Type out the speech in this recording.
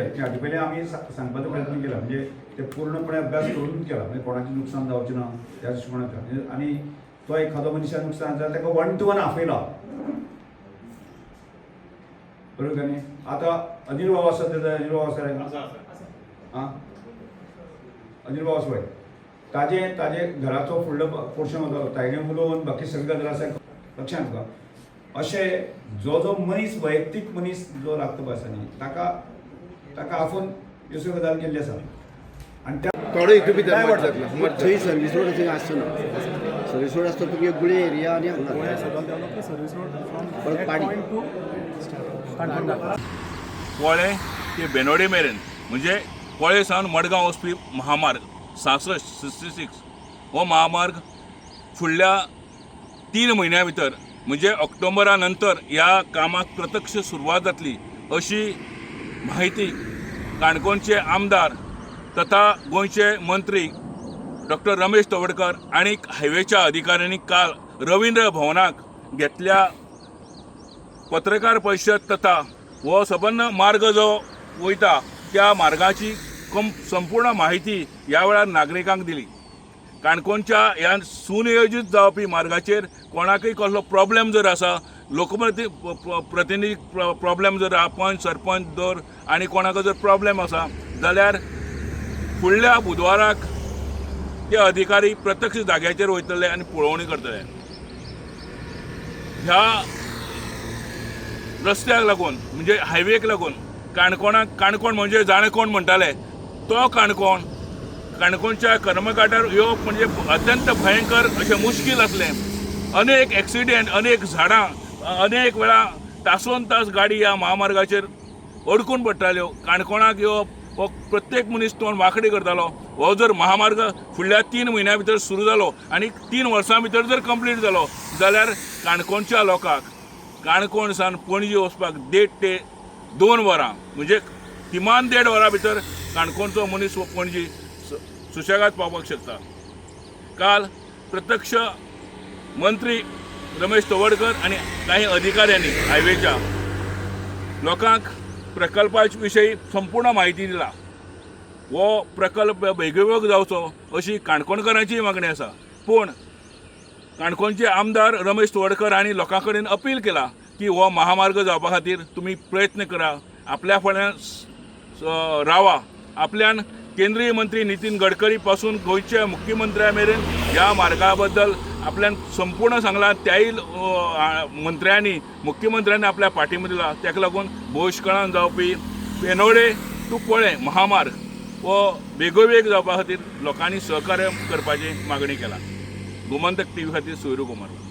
केली आसा. हाचे पयलीं आमी सांगपाचो प्रयत्न केला, म्हणजे ते पूर्णपणे अभ्यास करून केला, म्हणजे कोणाचें नुकसान जावचें ना त्या दृश्टिकोणांतल्यान. म्हणजे आनी तो एखादो मनशाक नुकसान जाल्यार ताका वन टू वन आपयला, बरोबर न्ही? आतां अनिल बाबा आसा तेजो, अनिल बाबा आसा रे? आं, अनिल बाबा आसा पळय, ताजे ताजे घराचो फुडलो पोर्शन वतालो, ताजे उलोवन बाकी सगळे गजाल आसा लक्षांत तुका. अशें जो जो मनीस, वैयक्तीक मनीस जो लागता पळय आसा न्ही, ताका ताका आफोवन ह्यो सगळ्यो गजाल केल्ली आसा आनी त्या थोडो हितू भितर काय मर्ज वाटता? जातलो, मर्ज. थंय सर्वीस रोड थंय आसचो ना. सर्वीस रोड आसतो तुगे गुळे एरिया आनी हांगा सर्वीस रोड परत पाडी. टू काणकोण. पोळे ते बेनोडे मेरेन, म्हणजे पोळे सावन मडगांव वचपी महामार्ग 66, 66 हो महामार्ग फुडल्या 3 म्हयन्या भितर, म्हणजे ऑक्टोबरा नंतर ह्या कामाक प्रत्यक्ष सुरवात जातली अशी म्हायती काणकोणचे आमदार तथा गोंयचे मंत्री डॉक्टर रमेश तवडकर आनी हायवेच्या अधिकाऱ्यांनी काल रवींद्र भवनाक घेतल्या पत्रकार परिशद तथा हो सबंद मार्ग जो वयता त्या मार्गाची संपूर्ण म्हायती ह्या वेळार नागरिकांक दिली. काणकोणच्या ह्या सुनियोजीत जावपी मार्गाचेर कोणाकय कसलो प्रॉब्लेम जर आसा, लोकप्रति प्रतिनिधी प्रॉब्लेम जर आहा, पंच सरपंच दर आनी कोणाक जर प्रॉब्लेम आसा जाल्यार फुडल्या बुधवाराक ते अधिकारी प्रत्यक्ष जाग्याचेर वयतले आनी पळोवणी करतले. ह्या रस्त्याक लागून, म्हणजे हायवेक लागून काणकोणाक, काणकोण म्हणजे जाणकोण म्हणटाले तो काणकोण, काणकोणच्या कर्मकाटार येवप म्हणजे अत्यंत भयंकर अशें मुश्कील आसलें. अनेक एक्सिडेंट, अनेक झाडां, अनेक वेळा तासोन तास गाडी ह्या महामार्गाचेर अडकून पडटाल्यो. काणकोणाक येवप हो प्रत्येक मनीस तोंड वांकडी करतालो. हो जर महामार्ग फुडल्या 3 म्हयन्या भितर सुरू जालो आनी 3 वर्सां भितर जर कंप्लीट जालो जाल्यार काणकोणच्या लोकांक काणकोण सावन पणजी वचपाक 1.5 ते 2 वरां, म्हणजे किमान 1.5 वरां भितर काणकोणचो मनीस हो पणजी सुशेगाद पावपाक शकता. काल प्रत्यक्ष मंत्री रमेश तवडकर आनी काही अधिकाऱ्यांनी हायवेच्या लोकांक प्रकल्पा विशयी संपूर्ण म्हायती दिला. हो प्रकल्प बेगोबेग जावचो अशी काणकोणकारांचीय मागणी आसा, पूण काणकोणचे आमदार रमेश तवडकर हांणी लोकां कडेन अपील केला की हो महामार्ग जावपा खातीर तुमी प्रयत्न करा, आपल्या फाटल्यान रावा. आपल्यान केंद्रीय मंत्री नितीन गडकरी पासून गोंयच्या मुख्यमंत्र्या मेरेन ह्या मार्गा बद्दल आपल्यान संपूर्ण सांगलां. त्याय मंत्र्यांनी, मुख्यमंत्र्यांनी आपल्या पाठिंबो दिला. ताका लागून भोवशकळान जावपी बेनोडे टू पोळें महामार्ग हो बेगोबेग जावपा खातीर लोकांनी सहकार्य करपाची मागणी केला. गोमंतक टीव्ही खातीर सोयरू कुमार.